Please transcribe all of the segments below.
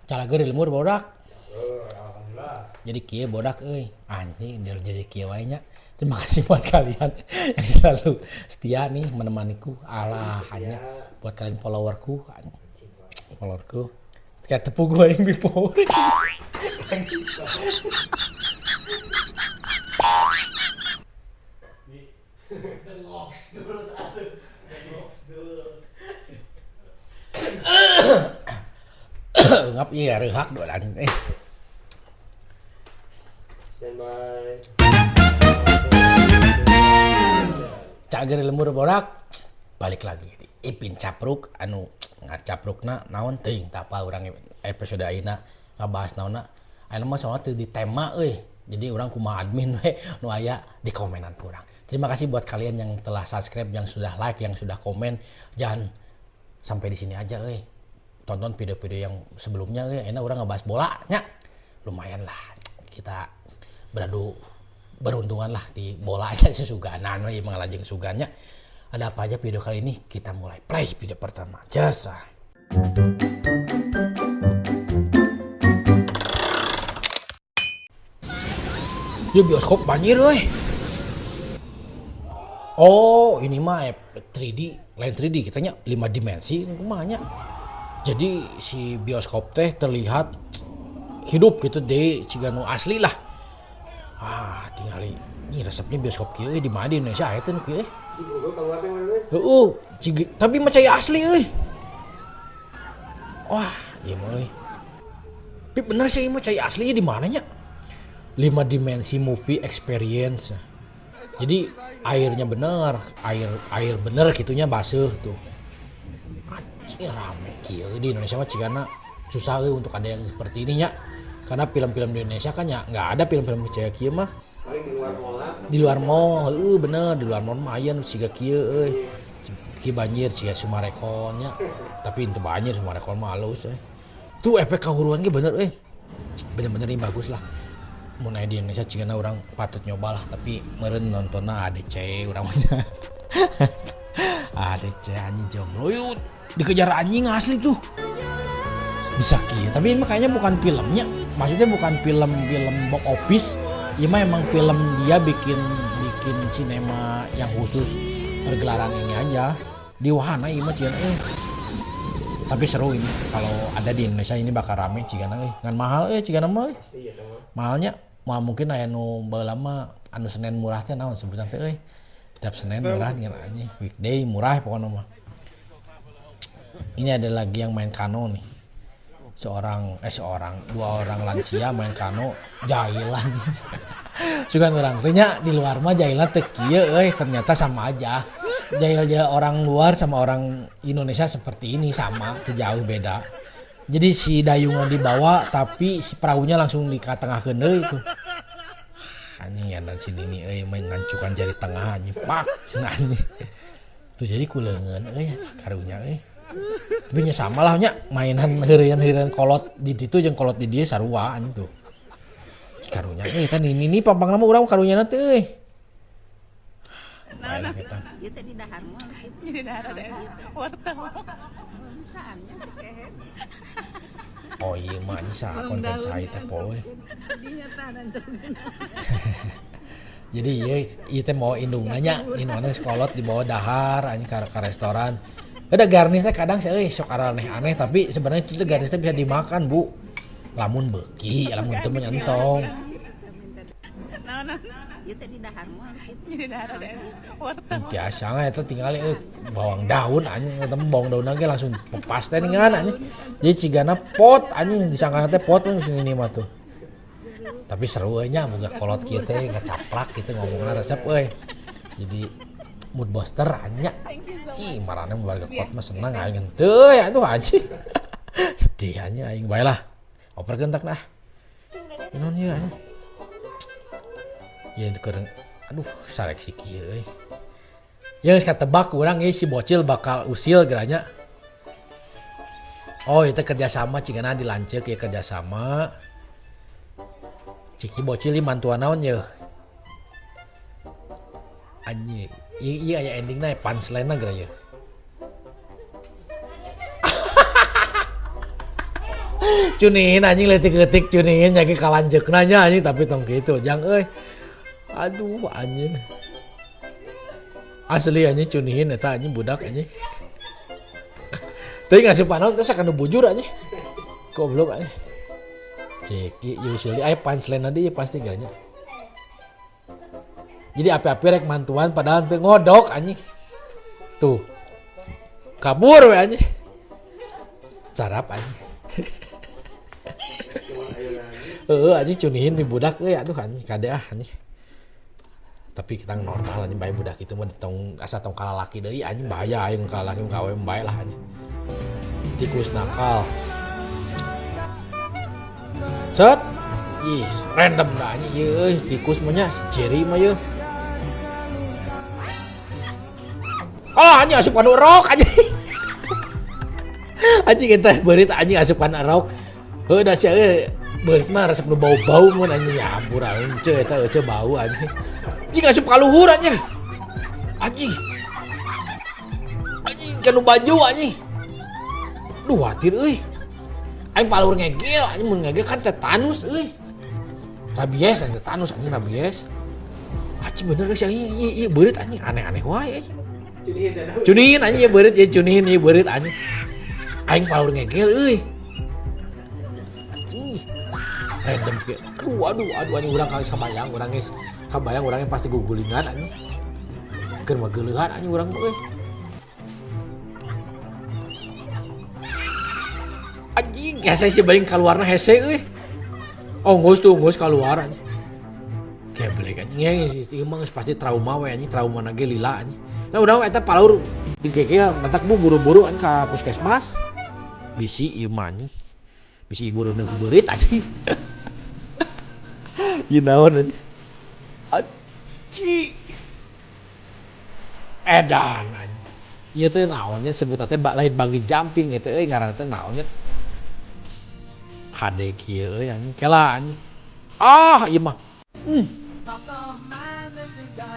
Calageur di lembur bodak. Alhamdulillah. Jadi kieu bodak euy. Anjing jadi kieu wae nya. Terima kasih buat kalian yang selalu setia nih menemaniku. Alah, hanya buat kalian followerku. Followerku. Kayak tepuk gue yang before. Ngap iya rehak doang anjing. Standby. Cager lembur borak balik lagi di Ipin Capruk anu ngacaprukna naon teuing tapa urang episode ayeuna ngabahas naonna ayeuna mah soalna teu di tema euy. Jadi urang kumaha admin we nu aya di komenan ku urang. Terima kasih buat kalian yang telah subscribe, yang sudah like, yang sudah komen. Jangan sampai di sini aja euy. Tonton video-video yang sebelumnya euy. Ayeuna urang ngebahas bola nya. Lumayan lah kita beradu beruntungan lah di bola aja susuganan we emang lajeng sugannya. Ada apa aja video kali ini? Kita mulai play video pertama. Jasa. Yuk bioskop banjir weh. Oh, ini mah 3D, lain 3D kitanya 5 dimensi kumaha nya. Jadi si bioskop teh terlihat hidup gitu deh, ciga nu asli lah. Ah, tingali ini resepnya bioskop kieu di mana di Indonesia aya teh nu kieu. Heeh, ciga, tapi mah cai asli euy. Wah, ieu mah euy. Tapi bener sih ieu mah cai asli di mana nya? 5 dimensi movie experience. Jadi airnya bener, air bener gitunya baseuh tuh. Anjir rame kieu di Indonesia mah cigana susah euy untuk ada yang seperti ini nya. Karena film-film di Indonesia kan ya nggak ada film-film cewek kieu mah. Paling di luar mall lah. Di luar mall, heeh bener, di luar mall mah aya nu siga kieu euy. Kieu banjir siga Summarecon nya. Tapi itu banjir Summarecon mah halus euy. Tuh efek kahuruan ge bener euy. Bener-bener ini bagus lah. Mun aya di Indonesia cigana urang patut nyoba lah, tapi meureun nontonna ADC urang mah. ADC anjing jomblo yuk dikejar anjing asli tuh. Bisa kieu, tapi ini mah kayaknya bukan filmnya. Maksudnya bukan film-film box office. Ieu mah emang film dia bikin sinema yang khusus pergelaran ini aja. Di wahana ieu mah cigana euy. Tapi seru ini kalau ada di Indonesia ini bakal rame cigana euy. Ngan mahal euy cigana mah euy. Mahalnya mah mungkin aya nu baheula mah anu Senin murah teh naon sebutan teh euy. Tiap Senin murah dengan anjing, weekday murah pokoknya mah. Ini ada lagi yang main kano nih. Dua orang lansia main kano jailan. Sugan urang teh nya di luar mah jailan teu kieu euy, ternyata sama aja. Jail-jail orang luar sama orang Indonesia seperti ini sama, teu jauh beda. Jadi si dayungnya dibawa tapi si perahunya langsung di tengah-tengahkeun deui itu. Anjing ya dan sini nih euy main ngancukan jari tengah anjing pak cenah anjing. Tuh jadi kuleungeun euy karunya euy. Tapi nya sama lah nya mainan heureuyan-heureuyan kolot di ditu jeung kolot di dieu sarua anjing tuh. Karunya euy tah ini nih pampang mah urang karunya teh euy. Bae lah kita. Ieu teh di dahar mah kitu. Di dahar ada wortel. Oh iya mah ini sah konten saya teh poe. Jadi iya, iya teh mau indung nanya, indungna sekolot dibawa dahar anjing ke restoran. Ada garnisnya kadang sih euy sok aneh-aneh tapi sebenarnya itu teh garnisnya bisa dimakan, Bu. Lamun beuki, lamun teu mah entong. Ieu teh di dahar mah kitu. Di dahar ada wortel. Biasa nggak itu tinggal bawang daun anjing, eta mah bawang daun ge langsung pepas teh ningan anjing. Jadi cigana pot anjing disangkana teh pot we ini mah tuh. Tapi seru euy nya boga kolot kieu teh ngacaplak gitu ngomongna resep euy. Jadi mood booster anjing. Cih marane warga kolot mah senang aing henteu ya atuh anjing. Sedih anjing aing bae lah. Operkeun tak nah. Naon ieu anjing. Ya keur aduh saleksi kieu euy. Ya geus katebak urang ieu si bocil bakal usil geranya. Oh itu kerjasama cigana dilanceuk ya kerjasama. Ciki bocil ieu mantuan naon ye? Anjing, ieu aya endingna punchline-na geura ye. Cunihin anjing leutik-leutik cunihin nyaki kalanjeukna nya anjing, tapi tong kitu jang euy. Aduh anjing. Asli anjing cunihin eta anjing budak anjing. Teuing ngasup naon teh sakanu bujur anjing. Goblok anjing. Cek ieu usually aya punchline deui pasti ganya. Jadi api-api rek mantuan padahal teu ngodok anjing. Tuh. Kabur we anjing. Sarap anjing. Heeh anjing cunihin di budak euy, aduh anjing kade ah anjing. Tapi kita normal anjing bae budak itu mah tong asa tong kalalaki deui anjing, bahaya aing kalalaki ka awe bae lah anjing. Tikus nakal. Cet. Ih, random dah anjing ieu euy, tikus mah nya si Jerry mah ieu. Ah anjing asup kana rok anjing. Anjing eta beurit anjing asup kana rok. Heuh da sia euy, beurit mah resep nu bau-bau mun anjing ya ampun aing ceu eta euceu bau anjing. Anjing asup ka luhur anjing. Anjing. Anjing kanu baju anjing. Duh khawatir euy. Aing palur ngegel anjing, mun ngegel kan tetanus euy. Rabies anjing, tetanus anjing rabies. Anjing bener euy anjing ieu ieu beurit anjing aneh-aneh wae euy. Cunihin anjing ieu beurit ieu cunihin ieu beurit anjing. Aing palur ngegel euy. Anjing. Random kieu. Aduh aduh aduh anjing urang geus kabayang, urang geus kabayang urangnya pasti gugulingan anjing. Keur mah geuleuhan anjing urang mah euy. Anjing hese si baing kaluarna hese euy. Oh geus tuh geus kaluar anjing. Geblek anjing ya ieu mah geus pasti trauma we anjing, trauma na ge lila anjing. Nah urang eta palur digegel matak bu buru-buru anjing ka puskesmas. Bisi ieu mah anjing. Bisi ibu reuneuh beurit anjing. Ieu naon anjing? Anjing. Edan anjing. Ieu teh naonnya sebutan teh lain bungee jumping eta euy ngaranna teh naonnya. Hade kieu euy anjing kela anjing. Ah ieu mah.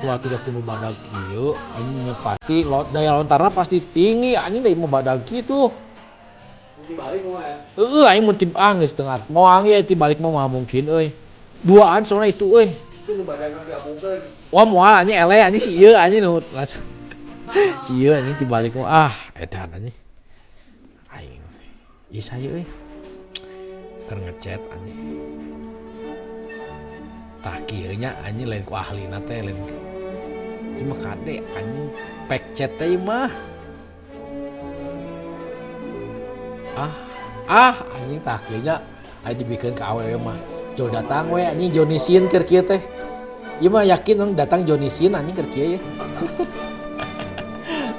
Wah tidak kudu badag kieu anjing pasti daya lontarna pasti tinggi anjing da ieu mah badag kitu. Heeh aing mun tim ah geus teu moal ge ti balik mah moal mungkin euy. Duaan soalna itu euy. Wah moal anjing eleh anjing si ieu anjing nu langsung. Si ieu anjing ti balik mah ah edan anjing. Aing ieu saya euy. Keur ngechat anjing. Tah kieu nya anjing lain ku ahlina teh lain. Ieu mah kade anjing pek chat teh ieu mah. Ah ah anjing tah kieu nya aya dibikeun ka awewe mah. Jol datang we anjing Johnny Sin keur kieu teh. Ieu mah yakin dong datang Johnny Sin anjing keur kieu ye.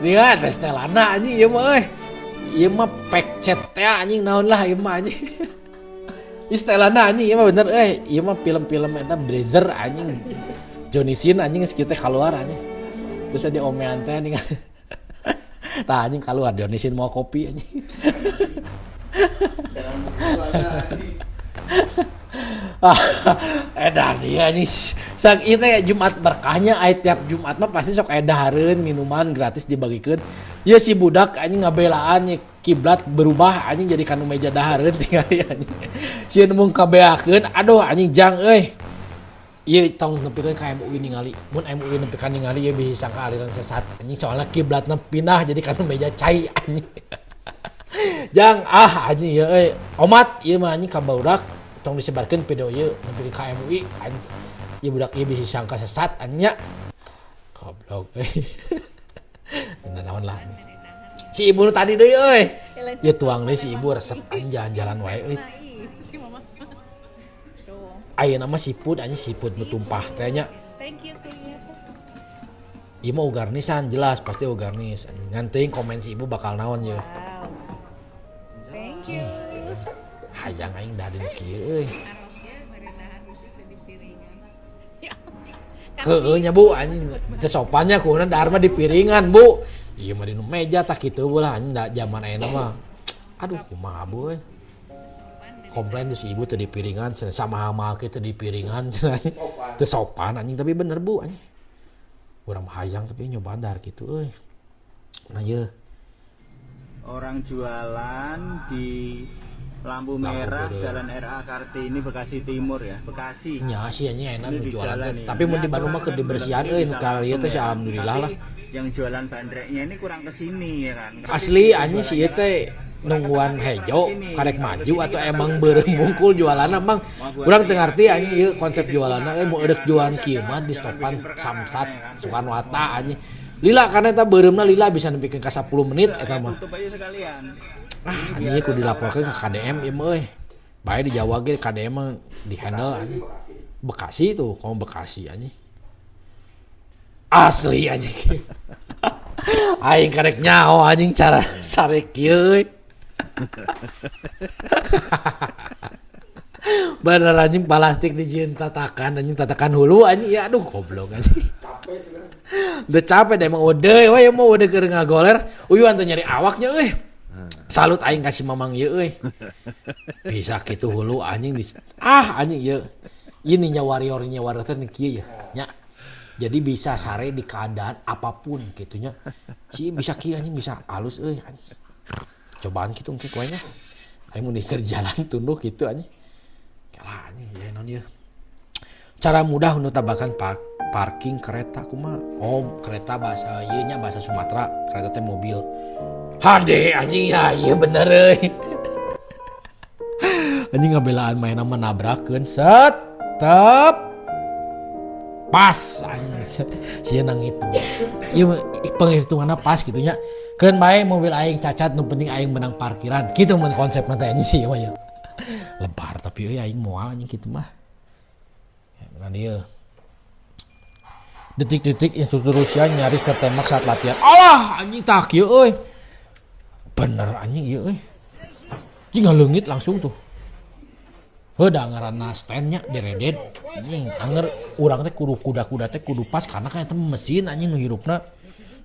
Nih teh setelana anjing ieu mah euy. Ieu mah pek chat teh anjing naon lah ieu mah anjing. Istilahna anjing ieu mah bener euy. Ieu mah film-film eta Brazer anjing. Johnny Sin anjing geus kieu teh kaluar anjing. Terus di omean teh anjing. Tah anjing kaluar Johnny Sin mau kopi anjing. Edan ieu anjing. Sak ieu teh Jumat berkahnya aya tiap Jumat mah pasti sok aya dahareun minuman gratis dibagikeun. Ieu si budak anjing ngabelaan ye kiblat berubah anjing jadi kanu meja dahareun tingali anjing. Sieun mung kabeakeun aduh anjing jang euy. Ieu tong nepikeun ka MUI ningali. Mun MUI nepikeun ningali ieu bisa sangka aliran sesat anjing soalna kiblatna pindah jadi kanu meja cai anjing. Jang ah anjing ieu euy. Omat ieu mah anjing ka barudak tong disebarkeun video ieu nepikeun ka MUI anjing. Ieu budak ieu bisa sangka sesat anjing nya. Goblok euy. Naon lah. Si ibu nu tadi deui euy. Ieu tuang deui si ibu resep anjing jalan-jalan wae euy. Ayeuna mah siput anjing siput nu tumpah teh nya. Ieu mah ugarnisan jelas pasti ugarnis anjing. Ngan teuing komen si ibu bakal naon ye. Thank you. Hayang aing dah dina kieu euy. Heueuh nya Bu anjing teu sopannya kumaha dahar mah di piringan Bu. Ieu mah di meja tah kitu bu lah anjing da zaman ayeuna mah. Aduh kumaha Bu euy. Komplain tuh si ibu teu di piringan cenah sama-sama kieu teu di piringan cenah. Teu sopan anjing tapi bener Bu anjing. Urang mah hayang tapi nyobaan dahar kitu euy. Nah ieu Orang jualan di Lampu Lampu merah beureum. Jalan RA Kartini Bekasi Timur ya, Bekasi. Nya sih nya enak Ini nu di jualan jalan teh. nih. Tapi mun Ini di Bandung mah aturan keur kan dibersihan belok euy kiri nu bisa ka ieu langsung teh sih ya. alhamdulillah Tapi lah. yang jualan bandreknya ini kurang ke sini ya kan. Asli anjing si ieu teh nungguan hejo karek maju atau emang beureum mungkul jualanna, Mang. Urang teu ngarti anjing ieu konsep jualanna euy, mun eureuk jualan kieu mah di stopan Samsat Soekarno Hatta anjing. Lila karena eta beureumna lila bisa nepikeun ka 10 menit eta mah. Tutup aja sekalian. Ah, anjing kudu dilaporkeun ke KDM ieu mah euy. Bae di Jawa ge KDM mah di handle anjing. Bekasi tuh, kamu Bekasi anjing. Asli anjing. Aing karek nyaho anjing cara sare kieu euy. Bener anjing plastik dijieun tatakan anjing, tatakan hulu anjing, ya aduh goblok anjing. Capek sebenarnya. Udah capek deh emang udah we mau udah keur ngagoler uyuan teh nyari awaknya euy. Salut aing kasih mamang ieu euy. Bisa kitu hulu anjing di, ah anjing ieu. Ieu ninja warrior, ninja warrior teh kieu ya nya. Jadi bisa sare di keadaan apapun gitunya. Si bisa kieu anjing, bisa halus euy anjing. Cobaan kitu engke ku aing. Aing mun di jalan tunduh kitu anjing. Kalah anjing ya naon ieu. Cara mudah untuk tambahkan parking kereta kumaha? Oh, kereta bahasa ieu nya, bahasa Sumatera, kereta teh mobil. Hade anjing ya, iya bener euy. Anjing ngabelaan main mah nabrakeun set tep pas anjing. Sieun nang itu. Ieu mah penghitunganna pas kitu nya. Keun bae mobil aing cacat nu penting aing menang parkiran. Kitu mun konsepna teh anjing sih mah ya. Lebar tapi euy aing moal anjing kitu mah. Nah dia. Detik-detik instruktur Rusia nyaris tertembak saat latihan. Allah anjing tak ieu euy. Bener anjing ieu euy. Anjing ngaleungit langsung tuh. Heuh da ngaranna standnya deredet. Anjing anger urang teh kudu kuda-kuda teh kudu pas karena kan eta mesin anjing nu hirupna.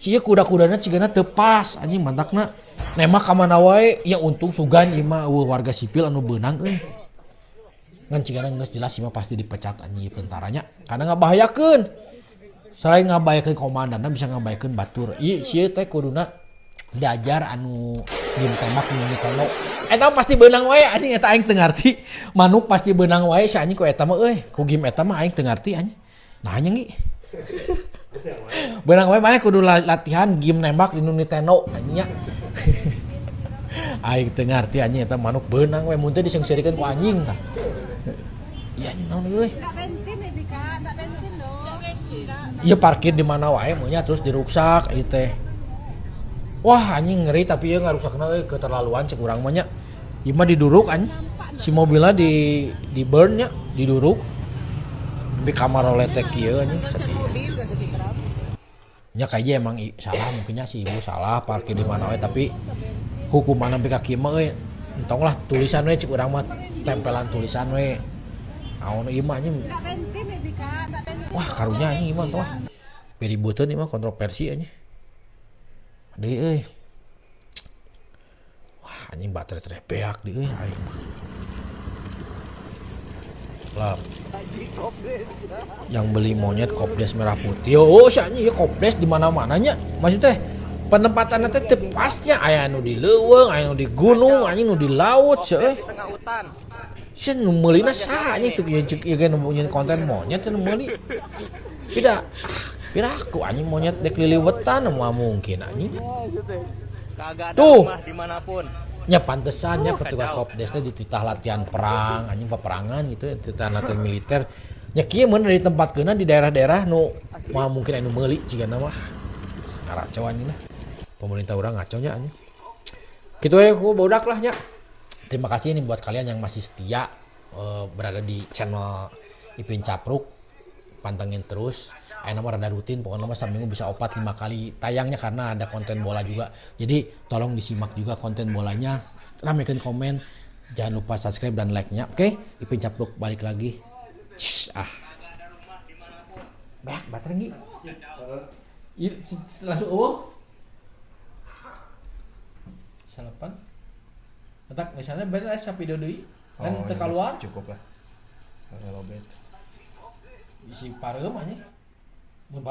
Si ieu kuda-kudana cigana teu pas anjing mantakna. Nembak ka mana wae ya untung sugan ieu mah eueuh warga sipil anu beunang euy. Ngan cigana geus jelas ieu mah pasti dipecat anjing tentaranya karena ngabahayakeun. Selain ngabahayakeun komandanna bisa ngabahayakeun batur. Ieu si ieu teh kuduna diajar anu game tembak nu Nintendo. Eta mah pasti beunang wae anjing eta aing teu ngarti. Manuk pasti beunang wae si anjing ku eta mah euy. Ku game eta mah aing teu ngarti anjing. Nah anjing ieu. Beunang wae maneh kudu latihan game nembak di Nintendo anjing nya. Aing teu ngarti anjing eta manuk beunang we mun teh diseungseurikeun ku anjing tah. Iya anjing naon euy. Iya parkir di mana wae meunya terus diruksak ieu teh. Wah anjing ngeri tapi ieu ngaruksakna euy keterlaluan cek urang mah nya. Ieu mah diduruk anjing. Si mobilna di burn nya, diduruk. Tapi kamar roletek kieu anjing sedih. Nya kayaknya emang salah mungkinnya si ibu salah parkir di mana wae tapi hukuman sampai ka kieu mah euy. Entong lah tulisan we cek urang mah tempelan tulisan we. Naon ieu mah anjing. Wah karunya anjing ieu mah entong lah. Piributeun ieu mah kontroversi anjing. Deui euy. Wah anjing baterai teh beak deui euy aing mah. Lah. Yang beli monyet Kopdes merah putih. Oh, si anjing ieu Kopdes di mana-mana nya. Maksudnya teh penempatanna teh teu pasnya aya nu di leuweung, aya nu di gunung, anjing nu di laut sia euy. Sia nu meulina saha anjing teu ieu ceuk ieu ge nu nyeun konten monyet nu meuli. Tidak, ah, piraku anjing monyet dek liliwetan moal mungkin anjing. Kagak ada Tuh. rumah dimanapun. Nya pantesan nya petugas Kopdes teh dititah latihan perang, anjing peperangan gitu ya, dititah latihan militer. Nya kieu mun di tempat keuna di daerah-daerah nu moal mungkin anu meuli cigana mah. Ngaco anjing lah. Pemerintah urang ngaco nya anjing. Kitu we ku bodak lah nya. Terima kasih nih buat kalian yang masih setia berada di channel Ipin Capruk. Pantengin terus. Ayeuna mah rada rutin, pokoknya mah seminggu bisa 4-5 kali tayangnya karena ada konten bola juga. Jadi tolong disimak juga konten bolanya, ramekan komen, jangan lupa subscribe dan like-nya. Oke, Ipin Capruk balik lagi. Css, ah. Beak baterai ngi. Ieu langsung eueuh. Salapan. Entak misalnya beda sapi deui kan Oh, teu iya, kaluar. cukup lah. Kalau bet. Isi pareum anjing. Mun pareum